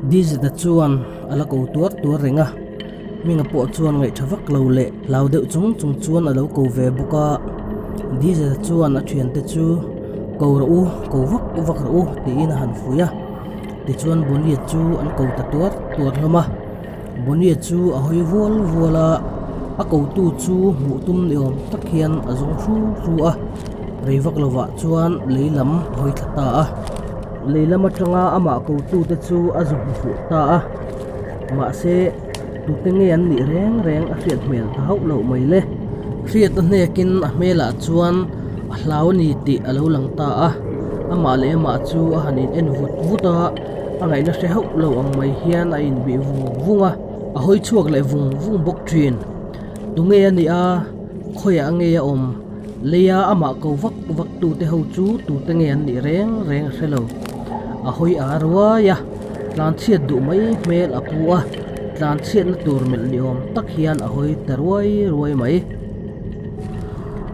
Dizeta chuan a la ko tuar tuar reng a, Hminga pawh chuan ngaihṭha vak lo leh hlau deuh chung chung chuan a lo ko ve bawk a. Dizeta chuan a ṭhiante chu, Ko rawh u, ko vak vak rawh u, tiin a han fuih a. Tichuan Bonnie chu an ko ta tuar tuar hlawm a. Bonnie chu a hawi vual vual a, a kotu chu hmuh tum ni awm tak hian a zawng hru hru a, rei vak lovah chuan lei lam a hawi thla ta a. Lei lam atanga amah kotu te chu a zu hmu fuh ta a, mahse tute nge an nih reng reng a hriat hmel ta hauh loh mai le. Hriat a hnekin a hmelah chuan a hlau a ni tih a lo lang ta a, amah leh amah chu a han in en vut vut a. A ngaihna hre hauh lo ang mai hian a inbih vung vung a, a hawi chhuak leh vung vung bawk thin. Tunge a nih a, khawiah nge a awm? Leia amah ko vak vak tute ho chu tute nge an nih reng reng a hre lo. A hawi a ruai a, tlanchhiat duh mai hmel a pu a, tlanchhiatna tur melh ni awm tak hian a hawi ta ruai ruai mai.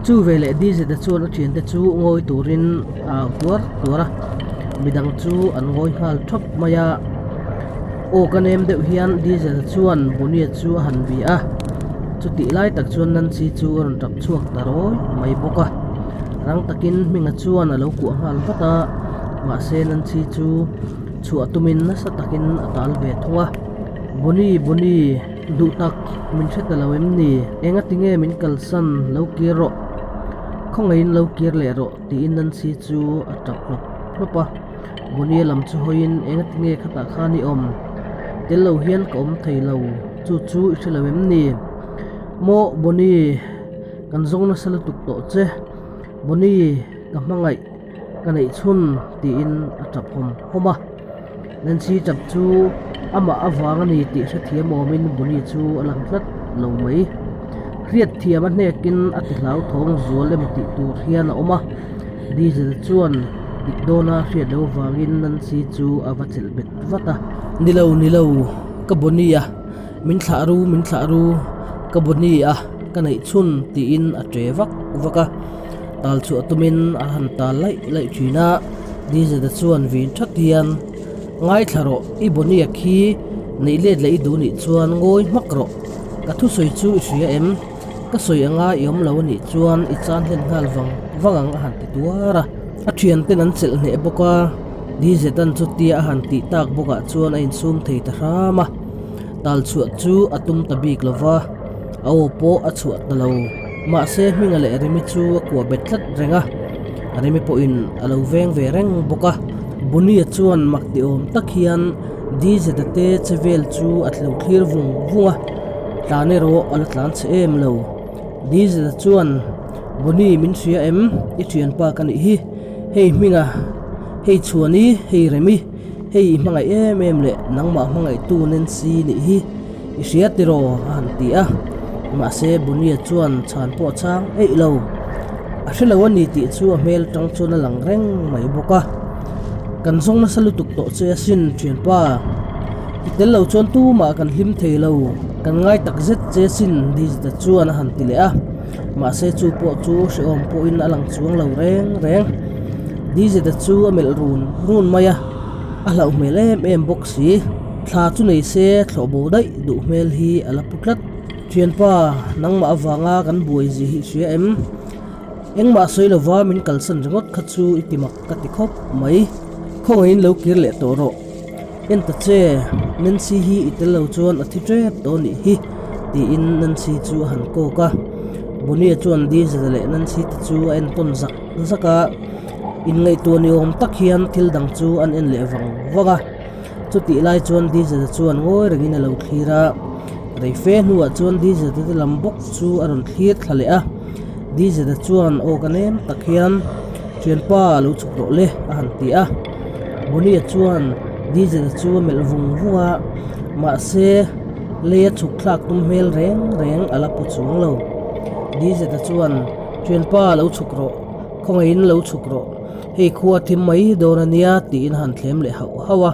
Chu veleh Dizeta chuan a thiante chu ngawi turin a au tuar tuar a, midang chu an ngawi nghal thap mai a. Aw ka nem deuh hian Dizeta chuan Bonnie chu a han bih a, chutih lai tak chuan Nancy chu a rawn tap chhuak ta rawi mai bawk a. Rang takin Hminga chuan a lo kuah nghal vat a, mahse Nancy chu chhuah tumin nasa takin a tal ve thung a. Bonnie, Bonnie! Duh tak, min hre ta lo em ni? Enga tinge min kalsan lo kir rawh? Khawngaihin lo kir leh rawh tiin Nancy chu a tap hlawp hlawp a. Bonnie lam chu hawiin enga tinge khatah khan i awm? Tel lo hian ka awm thei lo, chu chu i hre lo em ni? Maw Bonnie, kan zawng nasa lutuk tawh che. Bonnie, ka hmangaih, ka neih chhun tiin a tap hawm hawm a. Nancy tap chu amah avang a ni tih hrethiam awmin Bonnie chu a lang tlat lo mai. Hriat thiam a hnekin a ti hlauthawng zual emaw tih tur hian a awm a. Diesel chuan dik dawna hriat loh avangin Nancy chu a va chelh bet vat a. Ni lo, ni lo, ka Bonnie a, min thlah ru, min thlah ru, ka Bonnie a, ka neih chhun tiin a ṭe vak vak a. Tal chhuah tumin a han tal laih laih thin a, Dizeta chuan vin that hian, Ngaithla rawh, i Bonnie-a khi neih let leh i duh nih chuan ngawi hmak rawh. Ka thusawi chu i hria em? Ka sawi anga i awm lo a nih chuan i chan hlen nghal vang vang ang a han ti tuar a. A thianten an chelh hneh bawk a, Dizeta'n chutia a han tih tak bawkah chuan a insum thei ta hram a. Tal chhuah chu a tum ta bik lo va, a aw pawh a chhuah ta lo. Mahse Hminga leh Remi chu a kuah bet tlat reng a, Remi pawhin a lo veng ve reng bawk a. Bonnie-a chuan mak ti awm tak hian Dizeta te che vel chu a tlo thlir vung vung a, tlan erawh a la tlan chhe em lo. Dizeta chuan, Bonnie min hria em? I thianpa ka nih hi. Hei Hminga, hei Chhuani, hei Remi. Hei i hmangaih em em leh nangmah hmangaihtu Nancy nih hi i hria tiraw a han ti a, mahse Bonnie chuan chhan pawh a chhang eih lo. A hre lo a ni tih chu a hmel atang chuan a lang reng mai bawk a. Kan zawng nasa lutuk tawh che asin thianpa, i tel lo chuan tumah kan hlim thei lo, kan ngai tak zet che asin Dizda chuan a han ti leh a, mahse chu pawh chu hrehawm pawhin a lang chuang lo reng reng. Dizeta chu a melh run run mai a, a hlauh hmel em em bawk si. Thla chu nei se thlawh bo daih duh hmel hi a la pu tlat. Thianpa, nangmah avanga kan buai zia hi i hria em? Engmah sawi lova min kalsan ringawt kha chu i ti mak ka ti khawp mai. Khawngaihin lo kir leh tawh rawh. En ta che, Nancy hi i tel lo chuan a thi tep tawh anih hi, tiin Nancy chu a han kawk a. Bonnie chuan Diesel leh Nancy te chu a entawn zak zak a, inngaihtuah ni awm tak hian thil dang chu an en leh vang vang a. Chutih lai chuan Diesel chuan ngawi rengin a lo thlir a, rei fe hnuah chuan Diesel te lam bawk chu a rawn thlir thla leh a. Diesel chuan aw ka nem tak hian. Thianpa a lo chhuk tawh le a han ti a, Bonnie chuan Diesel chu a melh vung vung a, mahse lei a chhuk thlak tum hmel reng reng a la pu chuang lo. Diesel chuan Thianpa a lo chhuk rawh, khawngaihin lo chhuk rawh, hei khua thim mai dawn a nia tiin a han thlem leh hauh hauh a,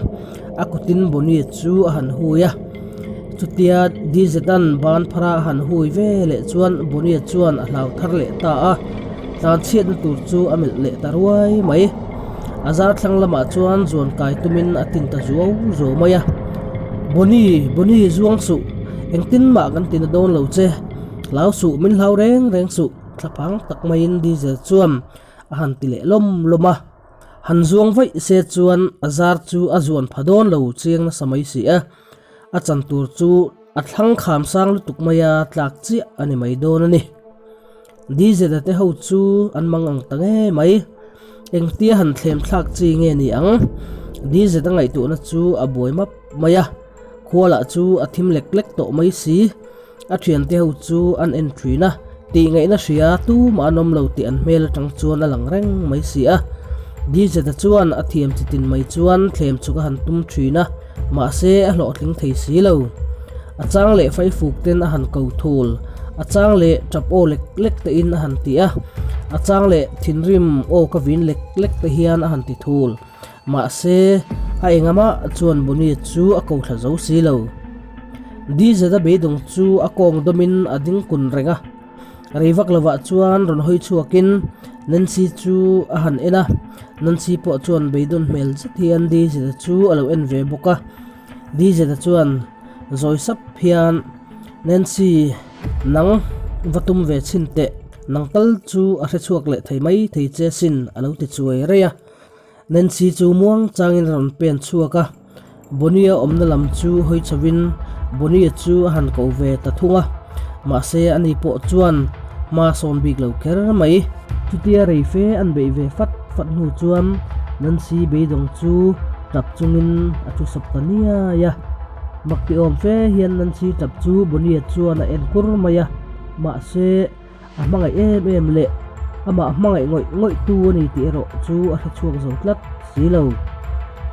a kutin Bonnie chu a han hui a. Chutia Dizetan ban phara a han hui ve leh chuan Bonnie chuan a hlau thar leh ta a, tlanchhiatna tur chu a melh leh ta ruai mai. A zar thlang lamah chuan zuan kai tumin a tin ta zuau zuau mai a. Bonnie, Bonnie, zuang suh, engtin mah kan tina dawn lo che, hlau suh, min hlau reng reng suh, thlaphang tak maiin Diesel chuan a han ti leh lawm lawm a. Han zuang vaih se chuan a zar chu a zuan pha dawn lo chiang nasa mai si a, a chan tur chu a thlang kham sang lutuk maia tlak chiah a ni mai dawn a ni. Dz-a te ho chu an mang ang ta ngei mai. Engtia han thlem thlak chi nge ni ang? Dz-a ngaihtuahna chu a buai map mai a, khua lah chu a thim lek lek tawh mai si. A thiante ho chu an en thin a, tih ngaihna hria tumah an awm lo tih an hmel atang chuan a lang reng mai si a. Dz-a chuan a thiam chi tin mai chuan thlem chhuk a han tum thin a, mahse a hlawhtling thei si lo. A chang leh faifuk ten a han ko thul, a chang leh tap aw lek lek te in a han ti a, a chang leh thinrim aw ka vin lek lek te hian a han ti thul. Mahse, a engamah chuan Bonnie chu a ko thla zo si lo. Dz-a beidawng chu a kawng dawmin a ding kun reng a. Rei vak lovah chuan rawn hawi chhuakin Nancy chu a han en a, Nancy pawh chuan beidawn hmel zet hian Dz-a chu a lo en ve bawk a. Dz-a chuan zawi sap hian, Nancy, nang va tum ve chhin teh, nang tal chu a hre chhuak leh thei mai thei che sin a lo ti chuai rei a. Nancy chu muang changin a rawn pen chhuak a, Bonnie-a awmna lam chu hawi chhovin Bonnie-a chu a han ko ve ta thung a, mahse ani pawh chuan hma sawn bik lo kher mai. Chutia rei fe an beih ve fat fat hnu chuan Nancy beidawng chu tap chungin a thu sawp ta niai a. Mak ti awm fe hian Nancy tap chu Bonnie-a chuan a en kur mai a, mahse a hmangaih em em leh amah hmangaih ngawih ngawih tu a ni tih erawh chu a hre chhuak zo tlat si lo.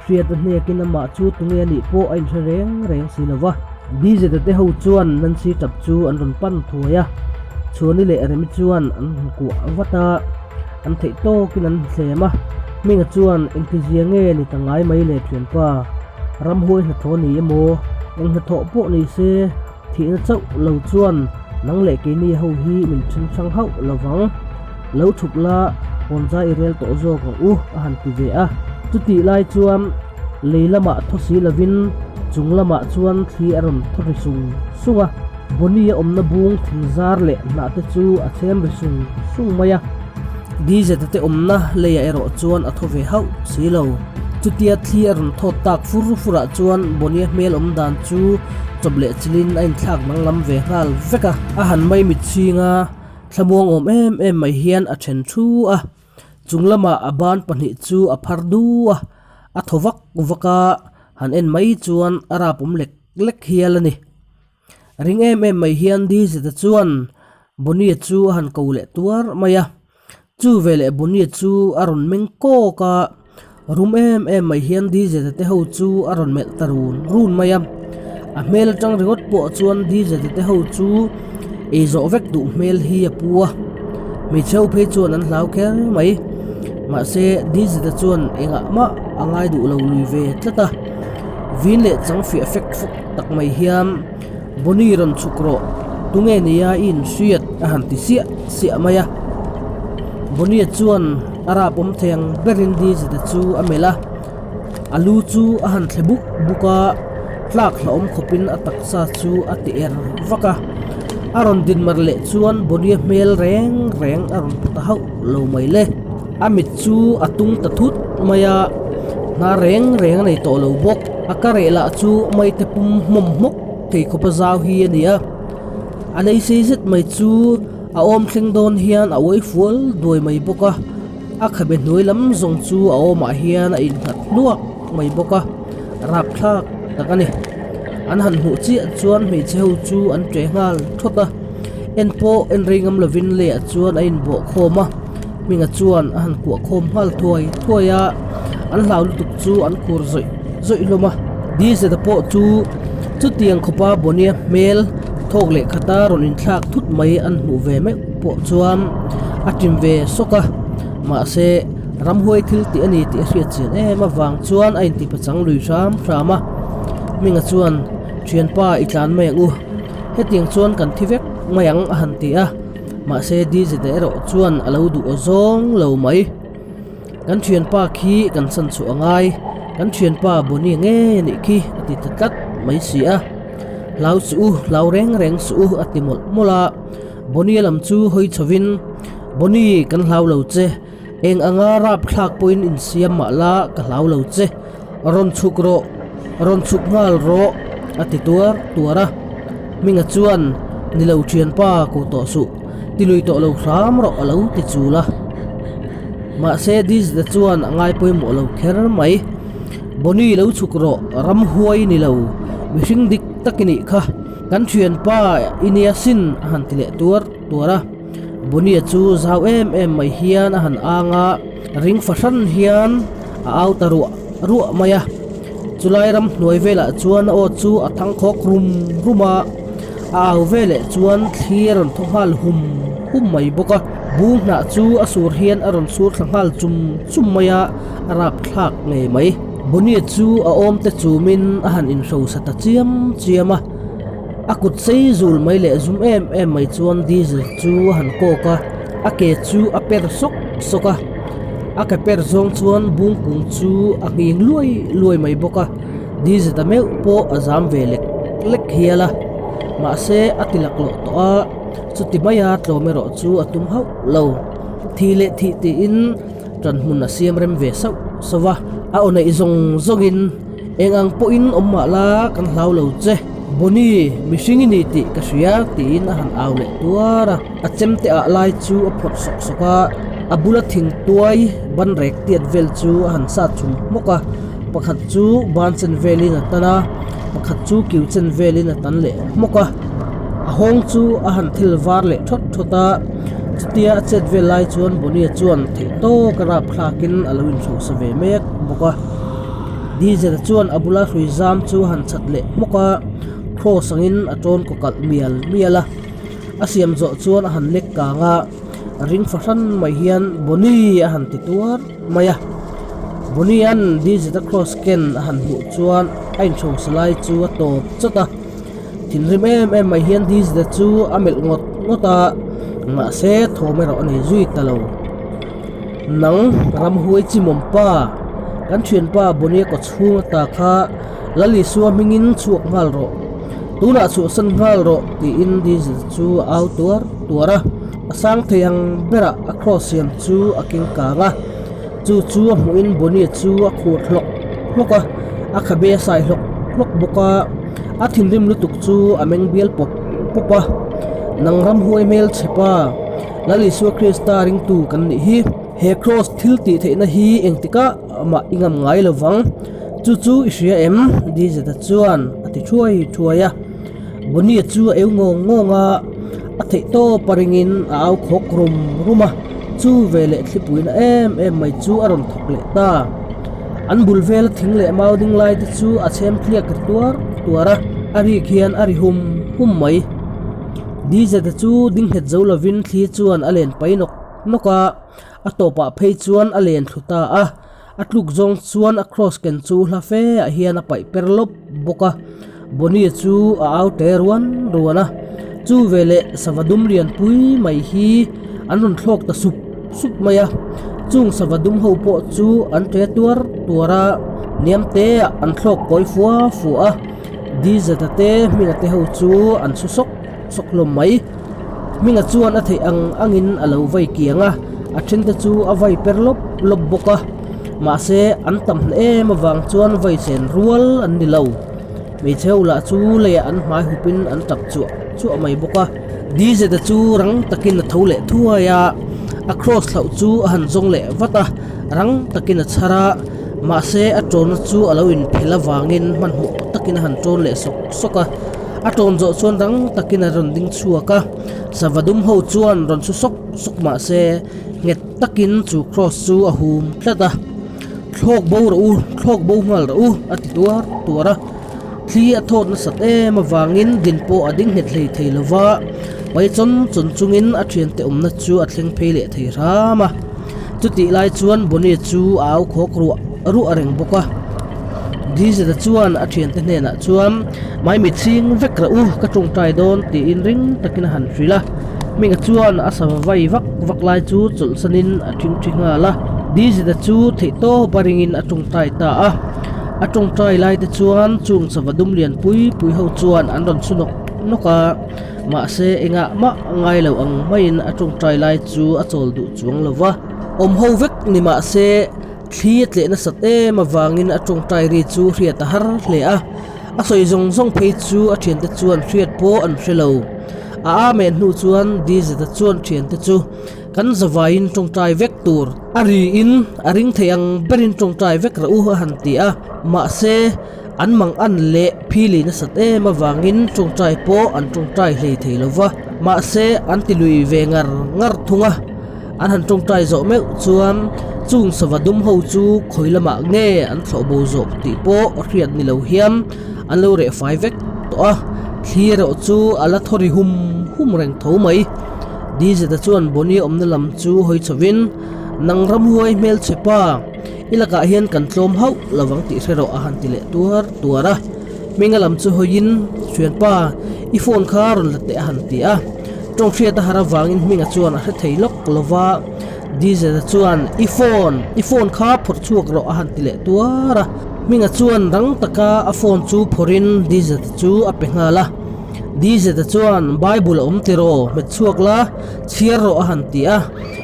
Hriat a hnekin amah chu tunge a nih pawh a inhre reng reng si lo va. Dz-a te ho chuan Nancy tap chu an rawn pan thuai a, Chhuani leh Remi chuan an han kuah vat a, an theih tawkin an thlem a. Hminga chuan engtizia nge ni ta ngai mai le thianpa, ramhuai hnathawh a ni emaw, eng hnathawh pawh ni se, Thihna chauh lo chuan nang leh keini ho hi min then hrang hauh lo vang. Lo chhuk la, hawnzai i rel tawh zawk ang u, a han ti ve a. Chutih lai chuan lei lamah thaw si lovin chung lamah chuan thli a rawn thaw ri sung sung a. Bonnie a awmna bung thing zar leh hnah te chu a chhem ri sung sung mai a. Dz-a te awmna leiah erawh chuan a thaw ve hauh si lo. Chutia thli a rawn thawt tak fur furah chuan Bonnie-a hmel awm dan chu chawp leh chilin a inthlak danglam ve nghal vek a. A han mai mit chhinga thlamuang awm em em mai hian a then thu a, chung lamah a ban pahnih chu a phar du a, a thaw vak vak a, han en mai chuan a rap awm lek lek hial a ni. Ring em em mai hian Dizeta chuan Bonnie chu a han ko leh tuar mai a. Chu veleh Bonnie chu a rawn meng kawk a, rum em em mai hian Dizeta te ho chu a rawn melh ta run run mai a. A hmel atang ringawt pawh chuan Dizeta te ho chu ei zawh vek duh hmel hi a pu a, hmeichhe ho phei chuan an hlau kher mai. Mahse Dizeta chuan engah mah a ngai duh lo lui ve tlat a, vin leh chang fiah fek fawk tak mai hian Bonnie rawn chhuk rawh, tunge nia i inhriat a han ti siah siah mai a. Bonnie chuan a rap awm thei ang berin Dizita chu a melh a, a lu chu a han thle buk buk a, tlak hlauhawm khawpin a taksa chu a ti er vak a. A rawn din mar leh chuan Bonnie hmel reng reng a rawn pu ta hauh lo mai le. A mit chu a tung ta thut mai a, hna reng reng a nei tawh lo bawk. A ka reh lah chu maite pum hmawm hmawk thei khawp a zau hi a ni a, a lei sei zet mai chu a awm thleng dawn hian a uai fual duai mai bawk a, a khabe hnuai lam zawng chu a awmah hian a innghat hnuak mai bawk a, rapthlak tak a ni. An han hmuh chiah chuan hmeichhe ho chu an ṭe nghal thawt a, en pawh en rei ngam lovin leiah chuan a inbawh khawm a. Hminga chuan a han kuah khawm nghal thuai thuai a, an hlau lutuk chu an khur zawih zawih hlawm a. Dizeta pawh chu chutiang khawpa Bonnie-a hmel thawk leh khata rawn inthlak thut mai an hmuh ve meuh pawh chuan a ṭim ve sawk a, mahse ramhuai thil tih a ni tih a hriat chian em avang chuan a intipachang lui hram hram a. Hminga chuan, Thianpa i tlan mai ang u, hetiang chuan kan thi vek mai ang a han ti a. Mahse Dizeta erawh chuan a lo duh aw zawng lo mai. Kan thianpa khi kan chhan chhuah a ngai, kan thianpa Bonnie ngei a nih khi a ti ta tlat mai si a. Hlau suh u, hlau reng reng suh u a ti mawlh mawlh a. Bonnie lam chu hawi chhovin, Bonnie, kan hlau lo che. Eng anga rap thlak pawhin insiam mah la ka hlau lo che. Rawn chhuk rawh, rawn chhuk nghal rawh a ti tuar tuar a. Hminga chuan, Ni lo thianpa ko tawh suh, ti lui tawh lo hram rawh a lo ti chul a. Mahse Dizda chuan a ngai pawimawh lo kher mai. Bonnie lo chhuk rawh, ramhuai ni lo, mihring dik tak i nih kha, kan thianpa i nia sin a han ti leh tuar tuar a. Bonnie chu zau em em mai hian a han ang a, ring fahran hian a au ta ruah ruah mai a. Chulai ram hnuai velah chuan a aw chu a thang khawk rum rum a, a au veleh chuan thli a rawn thaw nghal hum hum mai bawk a. Bung hnah chu a sur hian a rawn sur thla nghal chum chum mai a, a rap thlak ngei mai. Bonnie chu a awm te chumin a han inhrosa ta chiam chiam a. A kut sei zul mai leh zum em em mai chuan diesel chu a han kawk a, a ke chu a per sawk sawk a, a ke per zawng chuan bung kung chu a nghing luai luai mai bawk a, diesel ta meuh pawh a zam ve lek lek hial a, mahse a ti laklawh tawh a, chuti maia tlawm erawh chu a tum hauh lo, thih leh thih tiin ṭan hmun a siam rem ve sauh sauh a, a aw neih zawng zawngin eng ang pawhin awm mah la kan hlau lo che. Bonnie, mihring i ni tih ka hria tiin a han au leh tuar a, a chemte ah lai chu a phawrh sawk sawk a, a bula thing tuai ban rek tiat vel chu a han sat chhum hmawk a, pakhat chu ban chen velin a tan a, pakhat chu kiu chen velin a tan leh hmawk a, a hawng chu a han thil var leh thawt thawt a, chutia a chet vel lai chuan Bonnie chuan theih tawk a rap thlakin a lo inhrosa ve mek bawk a. Diesel chuan a bula hrui zam chu a han chhat leh hmawk a, cross angin a tawn kaw kalh mial mial a. A siam zawh chuan a han lek kang a, ring fahran mai hian Bonnie a han ti tuar mai a. Bonnie-a'n Diesel-a cross ken a han hmuh chuan a inhrosa lai chu a tawp chawt a. Thinrim em em mai hian Diesel chu a melh ngawt ngawt a, mahse thawm erawh a nei zui ta lo. Nang ramhuai chimawm pa, kan thianpa Bonnie kaw chhung ata kha Lal Isua hmingin chhuak nghal rawh, tunah chhuahsan nghal rawh tiin Diesel chu a au tuar tuar a. A sang thei ang berah a cross siam chu a keng kang a, chu chu a hmuhin Bonnie chu a khur hlawk hlawk a, a khabe a sai hlawk hlawk bawk a, a thinrim lutuk chu a meng bial pawp pawp a, Nang ramhuai hmelchhe pa, Lal Isua Krista ringtu kan nih hi. He kraws thil tih theihna hi engtikah mah i ngam ngai lo vang. Chu chu i hria em? Dizeta chuan a ti thuai thuai a. Bonnie chu a eu ngawng ngawng a, a theih tawp a ringin a au khawk rum rum a. Chu veleh thlipuina em em mai chu a rawn thawk leh ta. An bul vela thing leh mau ding lai te chu a chhem tliak ri tuar tuar a, a rik hian a ri hum hum mai. Dizeta chu ding nghet zo lovin thli chuan a len pai nawk nawk a, a tawpah phei chuan a len thlu ta a, a tluk zawng chuan a cross ken chu hla fe ah hian a paih per lawp bawk a, Bonnie chu a au te ruan ruan a, chu veleh sava dum lian pui mai hi an rawn thlawk ta sup sup mai a, chung sava dum ho pawh chu an ṭe tuar tuar a, hniam te ah an thlawk kawi fua fua a. Dizeta te Hminga te ho chu an chhu sawk sawk hlawm mai. Hminga chuan a theih ang angin a lo vai kiang a, a then te chu a vai per lawp lawp bawk a. Mahse an tam hna em avang chuan vai chen rual an ni lo. Hmeichhe ho lah chu leiah an hmai hupin an tap chuah chuah mai bawk a. Dizeta chu rang takin a tho leh thuai a, a cross thlauh chu a han zawng leh vat a, rang takin a chhar a. Mahse, a tawnna chu a lo inphel avangin hmanhmawh takin a han tawn leh sawk sawk a. A tawn zawh chuan rang takin a rawn ding chhuak a. Sava dum ho chuan rawn su sawk sawk mahse, nghet takin chu cross chu a hum tlat a. Thlawk bo rawh u, thlawk bo nghal rawh u, a ti tuar tuar a. Thli a thawt nasat em avangin din pawh a ding nghet hlei thei lo va, pai chawn chawn chungin a thiante awmna chu a thleng phei leh thei hram a. Chutih lai chuan Bonnie chu a au khawk ruah ruah reng bawk a. Dizeta chuan a thiante hnenah chuan, Maimi chhing vek rah u, ka tawngtai dawn tiin ring takin a han hrilh a. Hminga chuan a sava vai vak vak lai chu chawlhsanin a thingthi nghal a. Dizeta chu theihtawp a ringin a tawngtai ta a. A tawngtai lai te chuan chung sava dum lian pui pui ho chuan an rawn su nawk nawk a, mahse engah mah ngai lo ang maiin a tawngtai lai chu a chawl duh chuang lo va. Awm ho vek ni mahse thli a tleh nasat em avangin a tawngtai ri chu hriat a har hle a, a sawi zawng zawng phei chu a thiante chuan hriat pawh an hre lo. A amen hnu chuan Dizeta chuan thiante chu Kan zavaiin tawngtai vek tur a riin a ring thei ang berin tawngtai vek rah u a han ti a, mahse an mang an leh phili nasat em avangin tawngtai pawh an tawngtai hlei thei lo va, mahse an ti lui ve ngar ngar thung a, an han tawngtai zawh meuh chuan chung sava dum ho chu khawi lamah nge an thlawh bo zawh tih pawh hriat ni lo hian an lo reh fai vek tawh a, thli erawh chu a la thaw ri hum hum reng tho mai. Dizeta chuan Bonnie awmna lam chu hawi chhovin, Nang ramhuai hmelchhe pa, i lakah hian kan tlawm hauh lovang tih hre rawh a han ti leh tuar tuar a. Hminga lam chu hawiin, Thianpa, i phone kha rawn la teh a han ti a. Tawng hriat a har avangin Hminga chuan a hre thei lawk lova. Dizeta chuan, I phone, i phone kha phawrh chhuak rawh a han ti leh tuar a. Hminga chuan rang taka a phone chu phawrhin Dizeta chu a pe nghal a. Dizeta chuan, Bible a awm tiraw, hmet chhuak la, chhiar rawh a han ti a.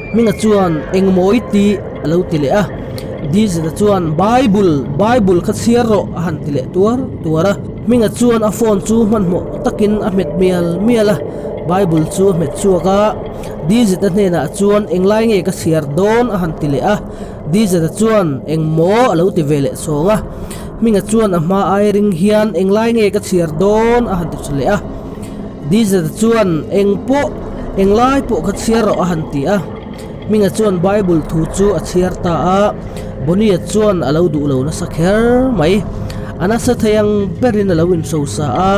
Hminga chuan, Eng mawi tih? a lo ti leh a. Dizeta chuan, Bible, Bible kha chhiar rawh a han ti leh tuar tuar a. Hminga chuan a phone chu hmanhmawh takin a hmet mial mial a, Bible chu a hmet chhuak a. Dizeta hnenah chuan, Englai nge ka chhiar dawn? a han ti leh a. Dizeta chuan, Eng maw? a lo ti ve leh chhawng a. Hminga chuan a hma ai ring hian englai nge ka chhiar dawn a han ti tha leh a. Dizeta chuan eng pawh englai pawh ka chhiar rawh a han ti a. Hminga chuan Bible thu chu a chhiar ta a, Bonnie-a chuan a lo duh lo nasa kher mai. A nasa thei ang berin a lo inhrosa a,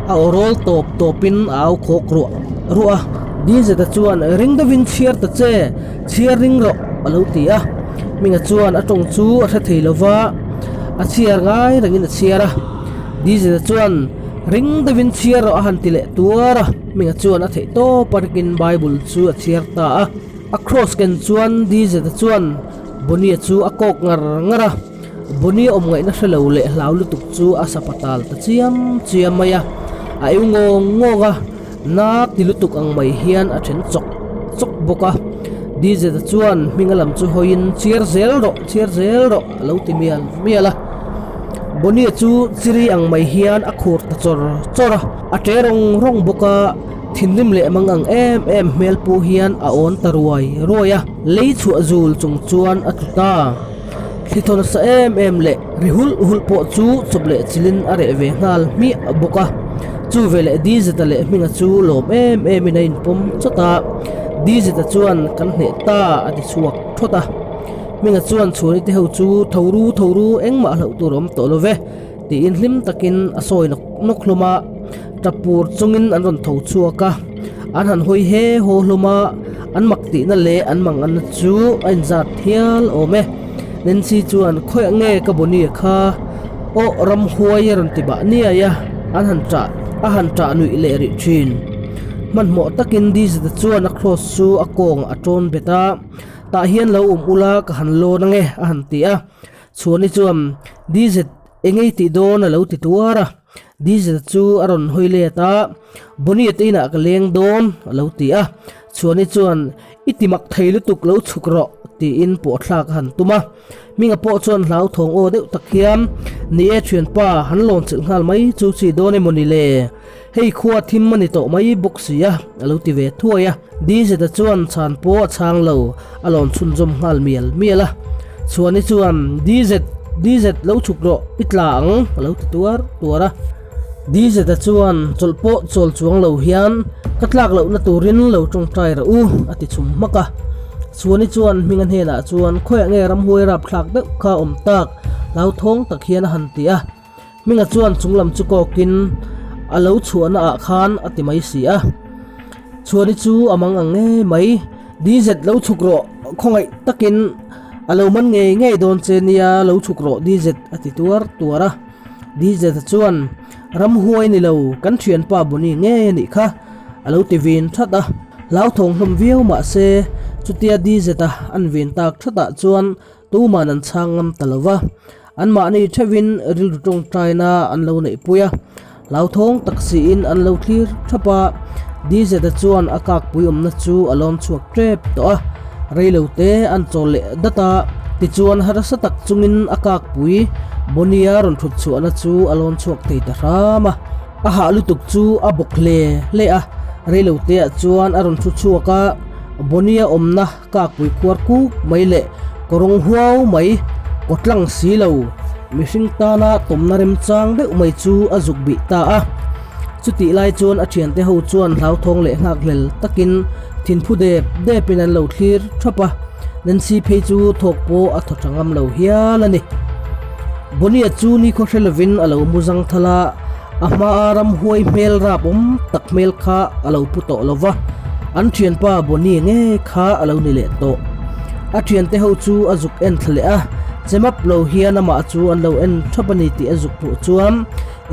a aw rawl tawp tawpin a au khawk ruah ruah a. Dizeta chuan ring deuhin chhiar ta che, chhiar ring rawh a lo ti a. Hminga chuan a tawng chu a hre thei lo va, a chhiar ngai rengin a chhiar a. Diesel chuan ring deuhin chhiar rawh a han ti leh tuar a, Hminga chuan a theih tawp a ringin Bible chu a chhiar ta a. A cross ken chuan Diesel chuan Bonnie chu a kawk ngar ngar a, Bonnie awm ngaihna hre lo leh hlau lutuk chu a sapatal ta chiam chiam mai a, a eu ngawng ngawng a. Na ti lutuk ang mai hian a then chawk chawk bawk a, Dizeta chuan hminga lam chu hawiin chhiar zel rawh, chhiar zel rawh a lo ti mial mial a. Bonnie chu chiri ang mai hian a khur ta chawr chawr a, a ṭe rawng rawng bawk a, thinrim leh mang ang em em hmel pu hian a awn ta ruai ruai a, lei chhuah zul chung chuan a tlu ta. Thli thaw nasa em em leh ri hulh hulh pawh chu chawp leh chilin a reh ve nghal hmiah bawk a. Chu veleh Dizeta leh Hminga chu lawm em emin a inpawm chawt a, Dizeta chuan kan hneh ta a ti chhuak thawt a. Hminga chuan chhuani te ho chu tho ru tho ru engmah hlauh tur a awm tawh lo ve tiin hlim takin a sawi nawk nawk hlawm a. Tap pur chungin an rawn tho chhuak a, an han hawi he haw hlawm a, an mak tihna leh an manganna chu a inzat hial awm e. Nancy chuan khawiah nge ka Bonnie kha aw ramhuai a rawn ti bah niai a, an han ṭah a han ṭah nuih leh rih ṭhin. Hmanhmawh takin Dizeta chuan a cross chu a kawngah a ṭawn bet a, tah hian lo awm ula ka han lawn ange a han ti a. Chhuani chuan Dizet engei tih dawn a lo ti tuar a. Diesel chu a rawn hawi let a, Bonnie te inah ka leng dawn a lo ti a. Chhuani chuan, I ti mak thei lutuk lo chhuk rawh tiin pawhthlak a han tum a. Hminga pawh chuan hlauthawng aw deuh tak hian, Ni e thianpa, han lawn chilh nghal mai chu chi dawn emaw ni le? Hei khua thim a ni tawh mai bawk si a, a lo ti ve thuai a. Dizeta chuan chhan pawh a chhang lo, a lawn chhunzawm nghal mial mial a. Chhuani chuan, Dizet, Dizet lo chhuk rawh, i tla ang, a lo ti tuar tuar a. Dizeta chuan chawlh pawh chawl chuang lo hian, Ka tlak lohna turin lo tawngtai rawh u, a ti chhum hmak a. Chhuani chuan Hminga hnenah chuan, Khawiah nge ramhuai rapthlak deuh kha awm tak? hlauthawng tak hian a han ti a. Hminga chuan chunglam chu kawkin a lo chhuahna ah khan a ti mai si a. Chhuani chu a mang ang ngei mai, Dizet lo chhuk rawh, khawngaih takin a lo man ngei ngei dawn che nia lo chhuk rawh Dizet a ti tuar tuar a. Dizet-a chuan Ramhuai ni lo, kan thianpa Bonnie ngei a nih kha a lo ti vin that a. Hlauthawng hlawm viau mah se chutia Dizet-a an vin tak thatah chuan Tuman an chhang ngam ta lo va. Anmahni theuhin rilru tawngtaina an lo neihpui a, hlauthawng tak siin an lo thlir thap a. Dz-a chuan a kakpui awmna chu a lawn chhuak tep tawh a, reilote an chawl leh dat a. Tichuan harsa tak chungin a kakpui Bonnie-a rawn thut chhuahna chu a lawn chhuak thei ta hram a. A hah lutuk chu a bawk hle hle a, reiloteah chuan a rawn thu chhuak a, Bonnie-a awmna Kakpui khuar kuk mai leh kawrawng huau mai kawtlang si lo mihring tana tawmna remchang deuh mai chu a zuk bih ta a. Chutih lai chuan a thiante ho chuan hlauthawng leh nghakhlel takin thinphu dep depin an lo thlir thap a, Nancy phei chu thawk pawh a thaw tha ngam lo hial a ni. Bonnie-a chu nikhaw hre lovin a lo mu zang thal a. A hmaa ramhuai hmel rap awm tak hmel kha a lo pu tawh lo va, an thianpa Bonnie ngei kha a lo ni leh tawh. A thiante ho chu a zuk en thla leh a, che map lo hian amah chu an lo en thap a ni tih a zuk hmuh chuan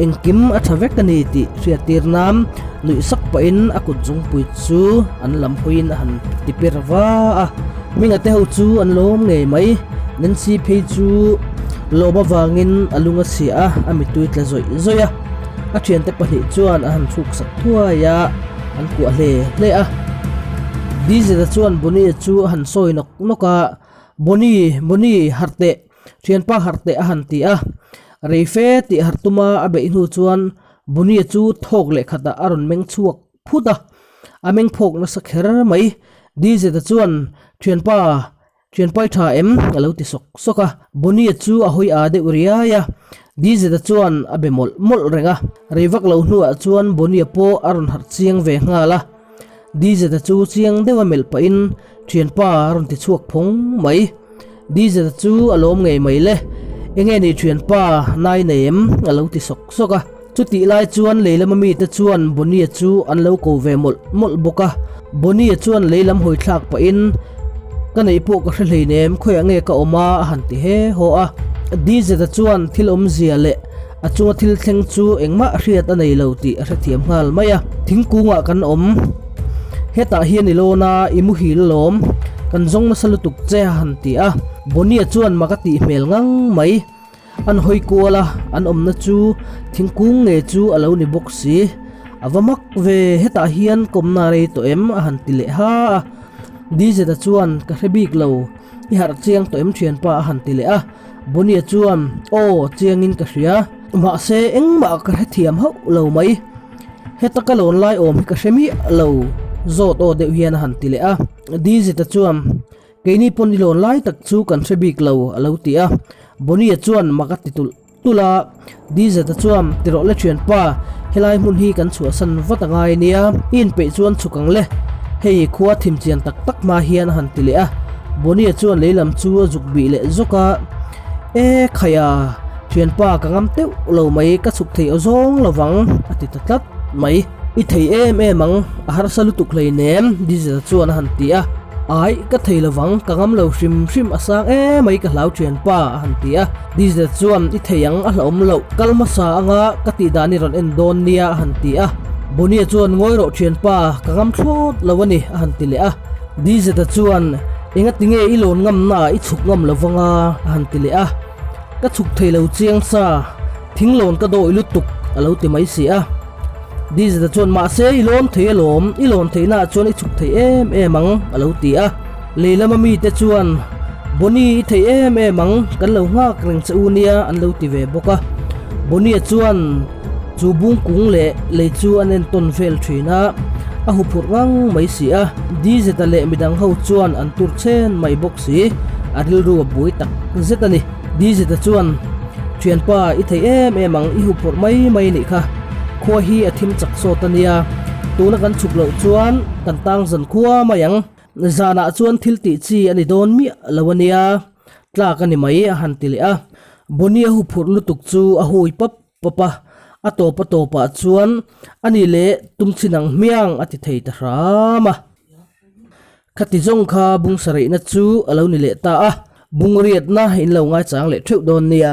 engkim a tha vek a ni tih hriattir nan nuih sak pahin a kut zungpui chu an lam hawiin a han ti per va a. Hminga te ho chu an lawm ngei mai, Nancy phei chu lawm avangin a lung a chhia a, a mittui tla zawih zawih a. A thiante pahnih chuan a han thluk sak thuai a, an kuah hle hle a. Dizela chuan Bonnie chu a han sawi nawk nawk a, Bonnie, Bonnie, harh teh, thianpa harh teh a han ti a. Rei fe tih harh tuma a beih hnu chuan Bonnie chu thawk leh khatah a rawn meng chhuak phut a, a meng phawk nasa kher mai. Dizeta chuan, Thianpa, thianpai tha em? a lo ti sawk sawk a. Bonnie chu a hawi aa deuh riai a, Dizeta chuan a be mawlh mawlh reng a. Rei vak lo hnuah chuan Bonnie pawh a rawn harh chiang ve nghal a. Dizeta chu chiang deuha melh pahin, Thianpa a rawn ti chhuak phawng mai. Dizeta chu a lawm ngei mai le. Enge ni thianpa, nai nei em? a lo ti sawk sawk a. Chutih lai chuan lei lama mite chuan Bonnie chu an lo ko ve mawlh mawlh bawk a. Bonnie chuan lei lam hawi thlak pahin, Ka neih pawh ka hre hleinem, khawiah nge ka awm a? a han ti he haw a. Dizeta chuan thil awmzia leh a chunga thil thleng chu engmah hriat a nei lo tih a hrethiam nghal mai a. Thingkungah kan awm. Hetah hian i lawn a, i muhil alawm. Kan zawng nasa lutuk che a han ti a. Bonnie chuan mak a tih hmel ngang mai. An hawi kual a, an awmna chu thingkung nge chu a lo ni bawk si. A va mak ve, hetah hian kawmna rei tawh em? a han ti leh ha a. Dizeta chuan, Ka hre bik lo, i harh chiang tawh em thianpa? a han ti leh a. Bonnie chuan, Aw, chiangin ka hria. Mahse, engmah ka hrethiam hauh lo mai. Heta ka lawn lai awm hi ka hre miah lo, zawt aw deuh hian a han ti leh a. Dizeta chuan, Keini pawn i lawn lai tak chu kan hre bik lo, a lo ti a. Bonnie chuan mak a ti tulh tulh a. Dizeta chuan, Ti rawh le thianpa, helai hmun hi kan chhuahsan vat a ngai nia, i inpeih chuan chhuk ang le. Hei khua thim chian tak tak hma hian a han ti leh a. Bonnie chuan lei lam chu a zuk bih leh zawk a. E khaia, thianpa ka ngam teuh lo mai, ka chhuk thei aw zawng lo vang, a ti ta tlat mai. I thei em em ang, a harsa lutuk hleinem, Dizeta chuan a han ti a. Ai, ka thei lovang, ka ngam lo hrim hrim a sang emai ka hlau thianpa, a han ti a. Dizeta chuan, I thei ang, a hlauhawm loh, kal hmasa anga ka tih dan i rawn en dawn nia, a han ti a. Bonnie chuan, Ngawi rawh thianpa, ka ngam thlawt lo a ni, a han ti leh a. Dizeta chuan, Engati nge i lawn ngamnaah i chhuk ngam lovang a? a han ti leh a. Ka chhuk thei lo chiang sa, thinglawn ka dawi lutuk, a lo ti mai si a. Dizeta chuan, Mahse, i lawn thei alawm, i lawn theihnaah chuan i chhuk thei em em ang, a lo ti a. Lei lama mite chuan, Bonnie, i thei em em ang, kan lo nghak reng che u nia, an lo ti ve bawk a. Bonnie chuan chu bungkung leh lei chu an entawn vel thin a, a huphurh ngang mai si a. Dizeta leh midang ho chuan an tur chen mai bawk si, a rilru a buai tak zet a ni. Dizeta chuan, Thianpa, i thei em em ang, i huphurh mai mai nih kha. Khua hi a thim chak sawt a nia, tuna kan chhuk loh chuan kan tang zan khua mai ang. Zanah chuan thil tih chi a ni dawn miah lo a nia, tlak a ni mai a han ti leh a. Bonnie a huphurh lutuk chu a hui pap pap a, a tawp a tawpah chuan a ni leh tum chhin ang hmiang a ti thei ta hram a. Khati zawng kha bung sarehna chu a lo ni leh ta a, bung riatna in lo ngaichang leh theuh dawn nia.